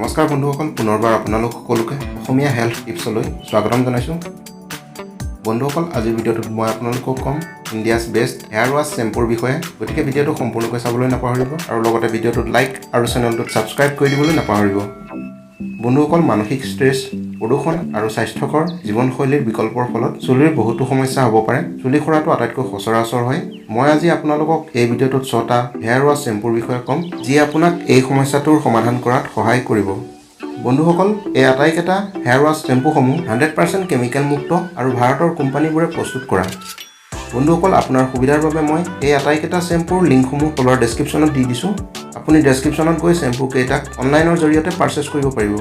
নমস্কাৰ বন্ধুসকল, পুনৰবাৰ আপোনালোক সকলোকে অসমীয়া হেল্থ টিপছলৈ স্বাগতম জনাইছোঁ। বন্ধুসকল, আজিৰ ভিডিঅ'টোত মই আপোনালোকক ক'ম ইণ্ডিয়াছ বেষ্ট হেয়াৰ ৱাছ চেম্পুৰ বিষয়ে। গতিকে ভিডিঅ'টো সম্পূৰ্ণকৈ চাবলৈ নাপাহৰিব আৰু লগতে ভিডিঅ'টোত লাইক আৰু চেনেলটোত ছাবস্ক্ৰাইব কৰি দিবলৈ নাপাহৰিব। বন্ধুসকল, মানসিক ষ্ট্ৰেছ, প্ৰদূষণ আৰু স্বাস্থ্যকৰ জীৱনশৈলীৰ বিকল্পৰ ফলত চুলিৰ বহুতো সমস্যা হ'ব পাৰে। চুলি সৰাটো আটাইতকৈ সচৰাচৰ হয়। মই আজি আপোনালোকক এই ভিডিঅ'টোত ছটা হেয়াৰ ৱাছ চেম্পুৰ বিষয়ে ক'ম, যি আপোনাক এই সমস্যাটোৰ সমাধান কৰাত সহায় কৰিব। বন্ধুসকল, এই আটাইকেইটা হেয়াৰ ৱাছ চেম্পুসমূহ 100% কেমিকেল মুক্ত আৰু ভাৰতৰ কোম্পানীবোৰে প্ৰস্তুত কৰা। বন্ধুসকল, আপোনাৰ সুবিধাৰ বাবে মই এই আটাইকেইটা চেম্পুৰ লিংকসমূহ তলৰ ডেছক্ৰিপশ্যনত দি দিছোঁ। আপুনি ডেছক্ৰিপশ্যনত গৈ চেম্পু কেইটাক অনলাইনৰ জৰিয়তে পাৰচেছ কৰিব পাৰিব।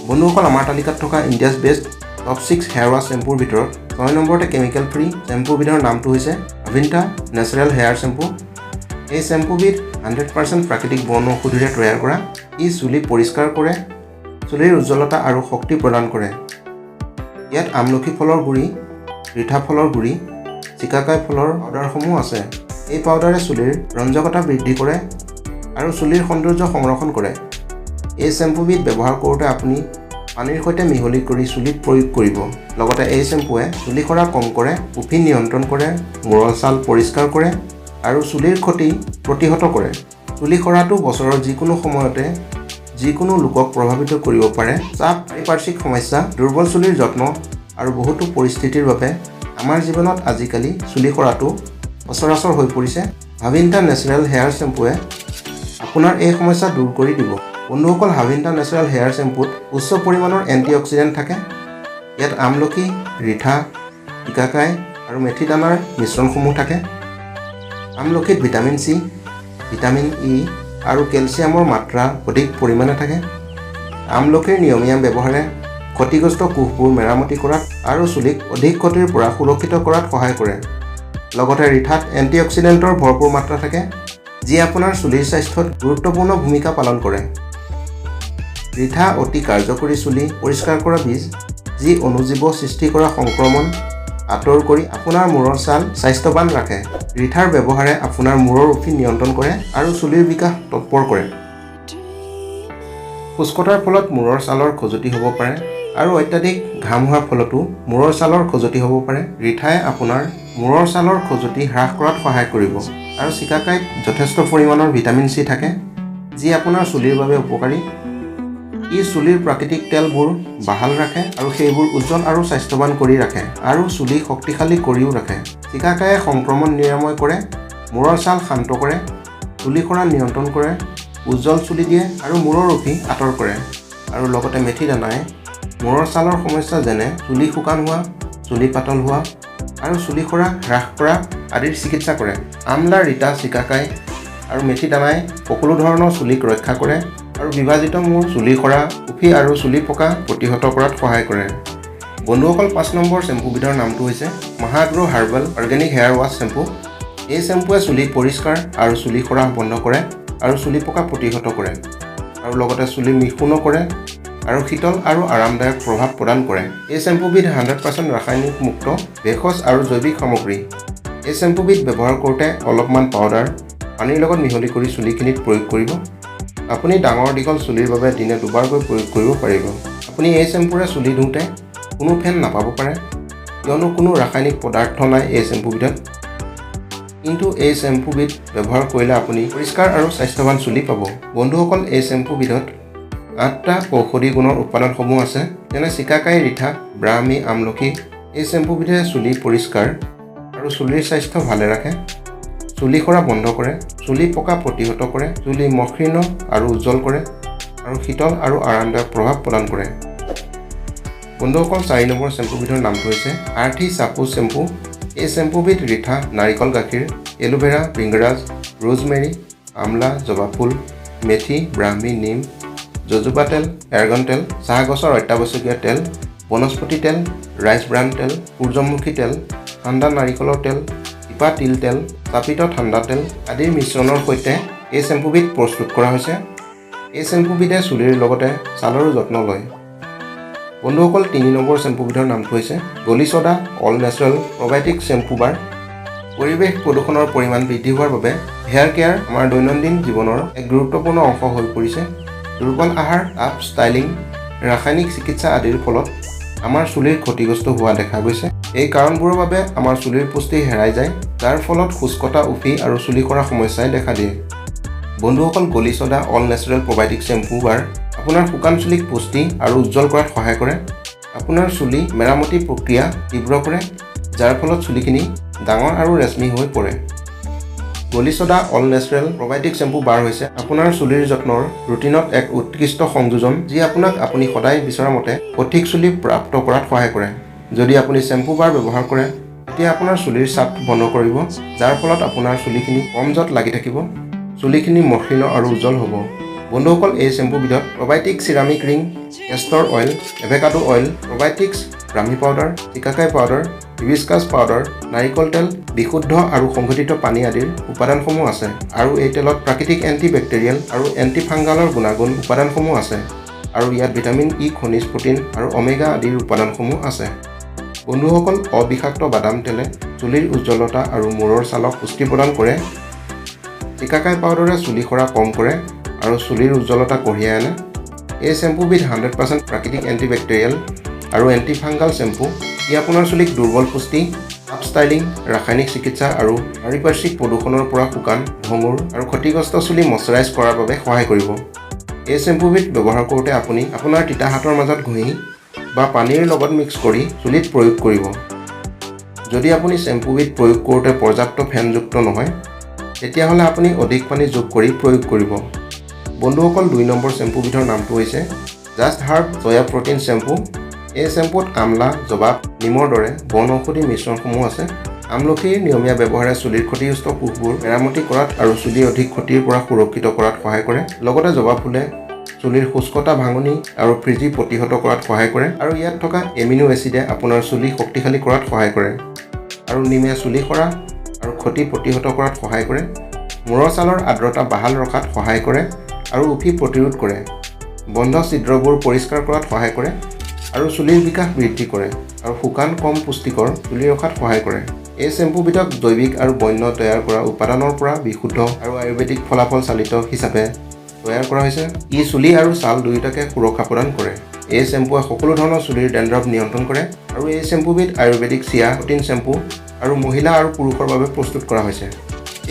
বন্ধুসকল, আমাৰ তালিকাত থকা India's best top 6 hair wash চেম্পুৰ ভিতৰত 6 নম্বৰতে কেমিকেল ফ্ৰী চেম্পুবিধৰ নামটো হৈছে আভিন্তা নেচাৰেল হেয়াৰ চেম্পু। এই চেম্পুবিধ 100% প্ৰাকৃতিক বন ঔষধিৰে তৈয়াৰ কৰা। ই চুলি পৰিষ্কাৰ কৰে, চুলিৰ উজ্জ্বলতা আৰু শক্তি প্ৰদান কৰে। ইয়াত আমলখি ফলৰ গুড়ি, ৰিঠা ফলৰ গুড়ি, চিকাকাই ফলৰ পাউডাৰসমূহ আছে। এই পাউডাৰে চুলিৰ ৰঞ্জকতা বৃদ্ধি কৰে আৰু চুলিৰ সৌন্দৰ্য সংৰক্ষণ কৰে। এই চেম্পুবিধ ব্যৱহাৰ কৰোঁতে আপুনি পানীৰ সৈতে মিহলি কৰি চুলিত প্ৰয়োগ কৰিব। লগতে এই চেম্পুৱে চুলি সৰা কম কৰে, উফি নিয়ন্ত্ৰণ কৰে, মূৰৰ ছাল পৰিষ্কাৰ কৰে আৰু চুলিৰ ক্ষতি প্ৰতিহত কৰে। চুলি সৰাটো বছৰৰ যিকোনো সময়তে যিকোনো লোকক প্ৰভাৱিত কৰিব পাৰে। চাপ, পাৰিপাৰ্শ্বিক সমস্যা, দুৰ্বল চুলিৰ যত্ন আৰু বহুতো পৰিস্থিতিৰ বাবে আমাৰ জীৱনত আজিকালি চুলি সৰাটো সচৰাচৰ হৈ পৰিছে। হাভিন্তা নেচাৰেল হেয়াৰ চেম্পুৱে আপোনাৰ এই সমস্যা দূৰ কৰি দিব। বন্ধুসকল, হাভিন্তা নেচাৰেল হেয়াৰ চেম্পুত উচ্চ পৰিমাণৰ এণ্টি অক্সিডেণ্ট থাকে। ইয়াত আমলখি, ৰিঠা, চিকাকাই আৰু মেথি দানাৰ মিশ্ৰণসমূহ থাকে। আমলখিত ভিটামিন চি, ভিটামিন ই আৰু কেলছিয়ামৰ মাত্ৰা অধিক পৰিমাণে থাকে। আমলখিৰ নিয়মীয়া ব্যৱহাৰে ক্ষতিগ্ৰস্ত কোষবোৰ মেৰামতি কৰাত আৰু চুলিক অধিক ক্ষতিৰ পৰা সুৰক্ষিত কৰাত সহায় কৰে। লগতে ৰিঠাত এণ্টি অক্সিডেণ্টৰ ভৰপূৰ মাত্ৰা থাকে, যি আপোনাৰ চুলিৰ স্বাস্থ্যত গুৰুত্বপূৰ্ণ ভূমিকা পালন কৰে। ৰিঠা অতি কাৰ্যকৰী চুলি পৰিষ্কাৰ কৰা বীজ, যি অণুজীৱ সৃষ্টি কৰা সংক্ৰমণ আঁতৰ কৰি আপোনাৰ মূৰৰ ছাল স্বাস্থ্যৱান ৰাখে। ৰিঠাৰ ব্যৱহাৰে আপোনাৰ মূৰৰ উফি নিয়ন্ত্ৰণ কৰে আৰু চুলিৰ বিকাশ তৎপৰ কৰে। শুষ্কতাৰ ফলত মূৰৰ ছালৰ খজুৱতি হ'ব পাৰে আৰু অত্যাধিক ঘাম হোৱাৰ ফলতো মূৰৰ ছালৰ খজুৱতি হ'ব পাৰে। ৰিঠাই আপোনাৰ মূৰৰ ছালৰ খজুৱতি হ্ৰাস কৰাত সহায় কৰিব। আৰু চিকাকাইত যথেষ্ট পৰিমাণৰ ভিটামিন চি থাকে, যি আপোনাৰ চুলিৰ বাবে উপকাৰী। ই চুলিৰ প্ৰাকৃতিক তেলবোৰ বাহাল ৰাখে আৰু সেইবোৰ উজ্জ্বল আৰু স্বাস্থ্যৱান কৰি ৰাখে আৰু চুলি শক্তিশালী কৰিও ৰাখে। চিকাকায়ে সংক্ৰমণ নিৰাময় কৰে, মূৰৰ ছাল শান্ত কৰে, চুলি সৰা নিয়ন্ত্ৰণ কৰে, উজ্জ্বল চুলি দিয়ে আৰু মূৰৰ উফি আঁতৰ কৰে। আৰু লগতে মেথি দানাই মূৰৰ ছালৰ সমস্যা, যেনে চুলি শুকান হোৱা, চুলি পাতল হোৱা আৰু চুলি সৰা হ্ৰাস কৰা আদিৰ চিকিৎসা কৰে। আমলা, ৰিঠা, চিকাকাই আৰু মেথি দানাই সকলো ধৰণৰ চুলিক ৰক্ষা কৰে আৰু বিভাজিত মূৰ, চুলি সৰা, উফি আৰু চুলি পকা প্ৰতিহত কৰাত সহায় কৰে। বন্ধুসকল, 5 নম্বৰ চেম্পুবিধৰ নামটো হৈছে মহাগ্ৰ' herbal organic hair wash shampoo. এই চেম্পুৱে চুলি পৰিষ্কাৰ আৰু চুলি সৰা বন্ধ কৰে আৰু চুলি পকা প্ৰতিহত কৰে আৰু লগতে চুলি মসৃণো কৰে আৰু শীতল আৰু আৰামদায়ক প্ৰভাৱ প্ৰদান কৰে। এই চেম্পুবিধ 100% ৰাসায়নিক মুক্ত ভেষজ আৰু জৈৱিক সামগ্ৰী। এই চেম্পুবিধ ব্যৱহাৰ কৰোঁতে অলপমান পাউডাৰ পানীৰ লগত মিহলি কৰি চুলিখিনিত প্ৰয়োগ কৰিব। আপুনি ডাঙৰ দীঘল চুলিৰ বাবে দিনে দুবাৰকৈ প্ৰয়োগ কৰিব পাৰিব। আপুনি এই চেম্পুৰে চুলি ধুওঁতে কোনো ফেন নাপাব পাৰে, কিয়নো কোনো ৰাসায়নিক পদাৰ্থ নাই এই চেম্পুবিধত। কিন্তু এই চেম্পুবিধ ব্যৱহাৰ কৰিলে আপুনি পৰিষ্কাৰ আৰু স্বাস্থ্যৱান চুলি পাব। বন্ধুসকল, এই চেম্পুবিধত আঠটা ঔষধি গুণৰ উৎপাদনসমূহ আছে, যেনে চিকাকাই, ৰিঠা, ব্ৰাহ্মী, আমলখি। এই চেম্পুবিধে চুলি পৰিষ্কাৰ আৰু চুলিৰ স্বাস্থ্য ভালে ৰাখে, চুলি সৰা বন্ধ কৰে, চুলি পকা প্ৰতিহত কৰে, চুলি মসৃণ আৰু উজ্জ্বল কৰে আৰু শীতল আৰু আৰামদায়ক প্ৰভাৱ প্ৰদান কৰে। বন্ধুসকল, 4 নম্বৰ চেম্পুবিধৰ নামটো হৈছে আৰ্থি চাপু চেম্পু। এই চেম্পুবিধ ৰিঠা, নাৰিকল গাখীৰ, এলোভেৰা, ভৃংগৰাজ, ৰোজমেৰী, আমলা, জবা ফুল, মেথি, ব্ৰাহ্মী, নিম, জজোবা তেল, এৰগন তেল, চাহ গছৰ অত্যাৱশ্যকীয় তেল, বনস্পতি তেল, ৰাইচ ব্ৰান তেল, সূৰ্যমুখী তেল, ঠাণ্ডা নাৰিকলৰ তেল, টিপা তিল তেল, তাপিত ঠাণ্ডা তেল আদিৰ মিশ্ৰণৰ সৈতে এই চেম্পুবিধ প্ৰস্তুত কৰা হৈছে। এই চেম্পুবিধে চুলিৰ লগতে ছালৰো যত্ন লয়। বন্ধুসকল, 3 নম্বৰ চেম্পুবিধৰ নামটো হৈছে গলি soda all natural probiotic shampoo বাৰ। পৰিৱেশ প্ৰদূষণৰ পৰিমাণ বৃদ্ধি হোৱাৰ বাবে হেয়াৰ কেয়াৰ আমাৰ দৈনন্দিন জীৱনৰ এক গুৰুত্বপূৰ্ণ অংশ হৈ পৰিছে। দুৰ্বল আহাৰ, তাপ ষ্টাইলিং, ৰাসায়নিক চিকিৎসা আদিৰ ফলত আমাৰ চুলিৰ ক্ষতিগ্ৰস্ত হোৱা দেখা গৈছে। এই কাৰণবোৰৰ বাবে আমাৰ চুলিৰ পুষ্টি হেৰাই যায়, যাৰ ফলত শুষ্কতা, উফি আৰু চুলি সৰা সমস্যাই দেখা দিয়ে। বন্ধুসকল, গলিচদা অল নেচাৰেল প্ৰবায়টিক শ্বেম্পু বাৰ আপোনাৰ শুকান চুলিক পুষ্টি আৰু উজ্জ্বল কৰাত সহায় কৰে। আপোনাৰ চুলি মেৰামতি প্ৰক্ৰিয়া তীব্ৰ কৰে, যাৰ ফলত চুলিখিনি ডাঙৰ আৰু ৰেচমী হৈ পৰে। গলিচদা অল নেচাৰেল প্ৰবায়টিক শ্বেম্পু বাৰ হৈছে আপোনাৰ চুলিৰ যত্নৰ ৰুটিনত এক উৎকৃষ্ট সংযোজন, যি আপোনাক আপুনি সদায় বিচৰা মতে সঠিক চুলি প্ৰাপ্ত কৰাত সহায় কৰে। যদি আপুনি শ্বেম্পু বাৰ ব্যৱহাৰ কৰে, তেতিয়া আপোনাৰ চুলিৰ চাপ বন্ধ কৰিব, যাৰ ফলত আপোনাৰ চুলিখিনি কম জঁট লাগি থাকিব, চুলিখিনি মসৃণ আৰু উজ্জ্বল হ'ব। বন্ধুসকল, এই শ্বেম্পুবিধত probiotic ceramic ring, castor oil, avocado oil, probiotics, Brahmi powder, shikakai powder, hibiscus powder, নাৰিকল তেল, বিশুদ্ধ আৰু সংঘটিত পানী আদিৰ উপাদানসমূহ আছে। আৰু এই তেলত প্ৰাকৃতিক এণ্টি বেক্টেৰিয়েল আৰু এণ্টি ফাংগালৰ গুণাগুণ উপাদানসমূহ আছে আৰু ইয়াত ভিটামিন ই, খনিজ, প্ৰটিন আৰু অমেগা আদিৰ উপাদানসমূহ আছে। বন্ধুসকল, অবিষাক্ত বাদাম তেলে চুলিৰ উজ্জ্বলতা আৰু মূৰৰ ছালক পুষ্টি প্ৰদান কৰে। চিকাকাই পাউডাৰে চুলি সৰা কম কৰে আৰু চুলিৰ উজ্জ্বলতা কঢ়িয়াই আনে। এই শ্বেম্পুবিধ 100% প্ৰাকৃতিক এণ্টিবেক্টেৰিয়েল আৰু এণ্টি ফাংগাল শ্বেম্পু। ই আপোনাৰ চুলিক দুৰ্বল পুষ্টি, আপ ষ্টাইলিং, ৰাসায়নিক চিকিৎসা আৰু পাৰিপাৰ্শ্বিক প্ৰদূষণৰ পৰা শুকান, ভঙুৰ আৰু ক্ষতিগ্ৰস্ত চুলি মইশ্চাৰাইজ কৰাৰ বাবে সহায় কৰিব। এই শ্বেম্পুবিধ ব্যৱহাৰ কৰোঁতে আপুনি আপোনাৰ তিতা হাতৰ মাজত ঘঁহি বা পানীৰ লগত মিক্স কৰি চুলিত প্ৰয়োগ কৰিব। যদি আপুনি শ্বেম্পুবিধ প্ৰয়োগ কৰোঁতে পৰ্যাপ্ত ফেনযুক্ত নহয়, তেতিয়াহ'লে আপুনি অধিক পানী যোগ কৰি প্ৰয়োগ কৰিব। বন্ধুসকল, 2 নম্বৰ শ্বেম্পুবিধৰ নামটো হৈছে just herb soya protein shampoo. এই শ্বেম্পুত আমলা, জবা, নিমৰ দৰে বন ঔষধি মিশ্ৰণসমূহ আছে। আমলখিৰ নিয়মীয়া ব্যৱহাৰে চুলিৰ ক্ষতিগ্ৰস্ত কোষবোৰ মেৰামতি কৰাত আৰু চুলি অধিক ক্ষতিৰ পৰা সুৰক্ষিত কৰাত সহায় কৰে। লগতে জবা ফুলে চুলিৰ শুষ্কতা, ভাঙনি আৰু ফ্ৰিজি প্ৰতিহত কৰাত সহায় কৰে আৰু ইয়াত থকা এমিনো এচিডে আপোনাৰ চুলি শক্তিশালী কৰাত সহায় কৰে। আৰু নিমে চুলি সৰা আৰু ক্ষতি প্ৰতিহত কৰাত সহায় কৰে, মূৰৰ ছালৰ আৰ্দ্ৰতা বাহাল ৰখাত সহায় কৰে আৰু উফি প্ৰতিৰোধ কৰে, বন্ধ ছিদ্ৰবোৰ পৰিষ্কাৰ কৰাত সহায় কৰে আৰু চুলিৰ বিকাশ বৃদ্ধি কৰে আৰু শুকান, কম পুষ্টিকৰ চুলি ৰখাত সহায় কৰে। এই শ্বেম্পুবিধক জৈৱিক আৰু বন্য তৈয়াৰ কৰা উপাদানৰ পৰা বিশুদ্ধ আৰু আয়ুৰ্বেদিক ফলাফল চালিত হিচাপে তৈয়াৰ কৰা হৈছে। ই চুলি আৰু ছাল দুয়োটাকে সুৰক্ষা প্ৰদান কৰে। এই শ্বেম্পুৱে সকলো ধৰণৰ চুলিৰ ডেণ্ড্ৰফ নিয়ন্ত্ৰণ কৰে আৰু এই শ্বেম্পুবিধ আয়ুৰ্বেদিক চিয়া প্ৰটিন শ্বেম্পু আৰু মহিলা আৰু পুৰুষৰ বাবে প্ৰস্তুত কৰা হৈছে।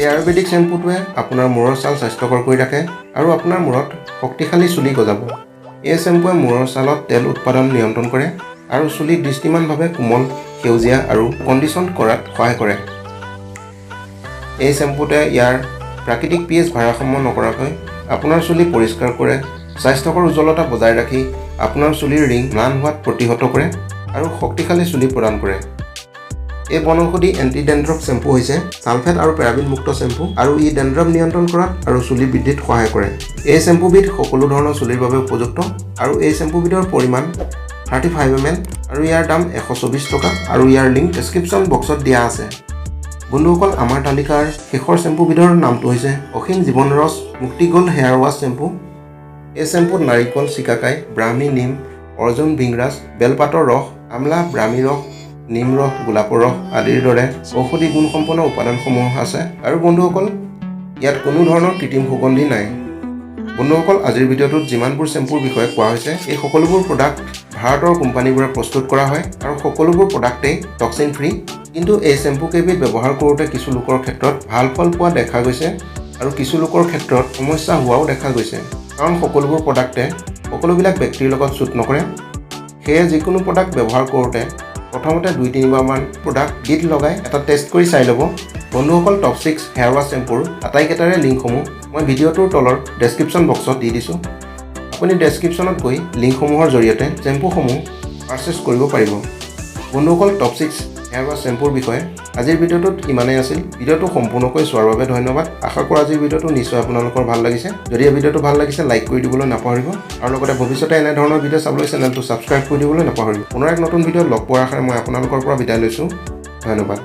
এই আয়ুৰ্বেদিক শ্বেম্পুটোৱে আপোনাৰ মূৰৰ ছাল স্বাস্থ্যকৰ কৰি ৰাখে আৰু আপোনাৰ মূৰত শক্তিশালী চুলি গজাব। এই শ্বেম্পুৱে মূৰৰ ছালত তেল উৎপাদন নিয়ন্ত্ৰণ কৰে আৰু চুলি দৃষ্টিমানভাৱে কোমল, সেউজীয়া আৰু কণ্ডিশ্যন কৰাত সহায় কৰে। এই শ্বেম্পুটোৱে ইয়াৰ প্ৰাকৃতিক পি এইচ ভাৰসাম্য নকৰাকৈ আপোনাৰ চুলি পৰিষ্কাৰ কৰে, স্বাস্থ্যকৰ উজ্জ্বলতা বজাই ৰাখি আপোনাৰ চুলিৰ ৰিং ম্লান হোৱাত প্ৰতিহত কৰে আৰু শক্তিশালী চুলি প্ৰদান কৰে। এই বনৌষধি এণ্টি ডেণ্ড্ৰফ শ্বেম্পু হৈছে ছালফেট আৰু পেৰাবিন মুক্ত শ্বেম্পু আৰু ই ডেণ্ড্ৰফ নিয়ন্ত্ৰণ কৰাত আৰু চুলি বৃদ্ধিত সহায় কৰে। এই শ্বেম্পুবিধ সকলো ধৰণৰ চুলিৰ বাবে উপযুক্ত আৰু এই শ্বেম্পুবিধৰ পৰিমাণ 35 এম এল আৰু ইয়াৰ দাম 124 টকা আৰু ইয়াৰ লিংক ডেছক্ৰিপশ্যন বক্সত দিয়া আছে। বন্ধুসকল, আমাৰ তালিকাৰ শেষৰ শ্বেম্পুবিধৰ নামটো হৈছে অসীম জীৱন ৰস মুক্তি গ'ল্ড হেয়াৰ ৱাছ শ্বেম্পু। এই শ্বেম্পুত নাৰিকল, চিকাকাই, ব্ৰাহ্মী, নিম, অৰ্জুন, ভৃংৰাজ, বেলপাতৰ ৰস, আমলা, ব্ৰাহ্মী ৰস, নিম ৰস, গোলাপৰ ৰস আদিৰ দৰে ঔষধি গুণসম্পন্ন উপাদানসমূহ আছে। আৰু বন্ধুসকল, ইয়াত কোনো ধৰণৰ কৃত্ৰিম সুগন্ধি নাই। বন্ধুসকল, আজিৰ ভিডিঅ'টোত যিমানবোৰ শ্বেম্পুৰ বিষয়ে কোৱা হৈছে, এই সকলোবোৰ প্ৰডাক্ট ভাৰতৰ কোম্পানীবোৰে প্ৰস্তুত কৰা হয় আৰু সকলোবোৰ প্ৰডাক্টেই টক্সিন ফ্ৰী। কিন্তু এই শ্বেম্পু কেইবিধ ব্যৱহাৰ কৰোঁতে কিছু লোকৰ ক্ষেত্ৰত ভাল ফল পোৱা দেখা গৈছে আৰু কিছু লোকৰ ক্ষেত্ৰত সমস্যা হোৱাও দেখা গৈছে, কাৰণ সকলোবোৰ প্ৰডাক্টে সকলোবিলাক ব্যক্তিৰ লগত ছুট নকৰে। সেয়ে যিকোনো প্ৰডাক্ট ব্যৱহাৰ কৰোঁতে প্ৰথমতে দুই তিনিবাৰমান প্ৰডাক্ট গীত লগাই এটা টেষ্ট কৰি চাই ল'ব। বন্ধুসকল, টপ 6 হেয়াৰ ৱাছ শ্বেম্পুৰ আটাইকেইটাৰে লিংকসমূহ মই ভিডিঅ'টোৰ তলৰ ডেছক্ৰিপশ্যন বক্সত দি দিছোঁ। আপুনি ডেছক্ৰিপশ্যনত গৈ লিংকসমূহৰ জৰিয়তে শ্বেম্পুসমূহ পাৰচেছ কৰিব পাৰিব। বন্ধুসকল, টপ 6 হেয়াৰ ৱাছ শ্বেম্পুৰ বিষয়ে আজিৰ ভিডিঅ'টোত ইমানেই আছিল। ভিডিঅ'টো সম্পূৰ্ণকৈ চোৱাৰ বাবে ধন্যবাদ। আশা কৰোঁ আজিৰ ভিডিঅ'টো নিশ্চয় আপোনালোকৰ ভাল লাগিছে। যদি এই ভিডিঅ'টো ভাল লাগিছে, লাইক কৰি দিবলৈ নাপাহৰিব আৰু লগতে ভৱিষ্যতে এনেধৰণৰ ভিডিঅ' চাবলৈ চেনেলটো ছাবস্ক্ৰাইব কৰি দিবলৈ নাপাহৰিব। পুনৰ এক নতুন ভিডিঅ'ত লগ পোৱাৰ আশাৰে মই আপোনালোকৰ পৰা বিদায় লৈছোঁ। ধন্যবাদ।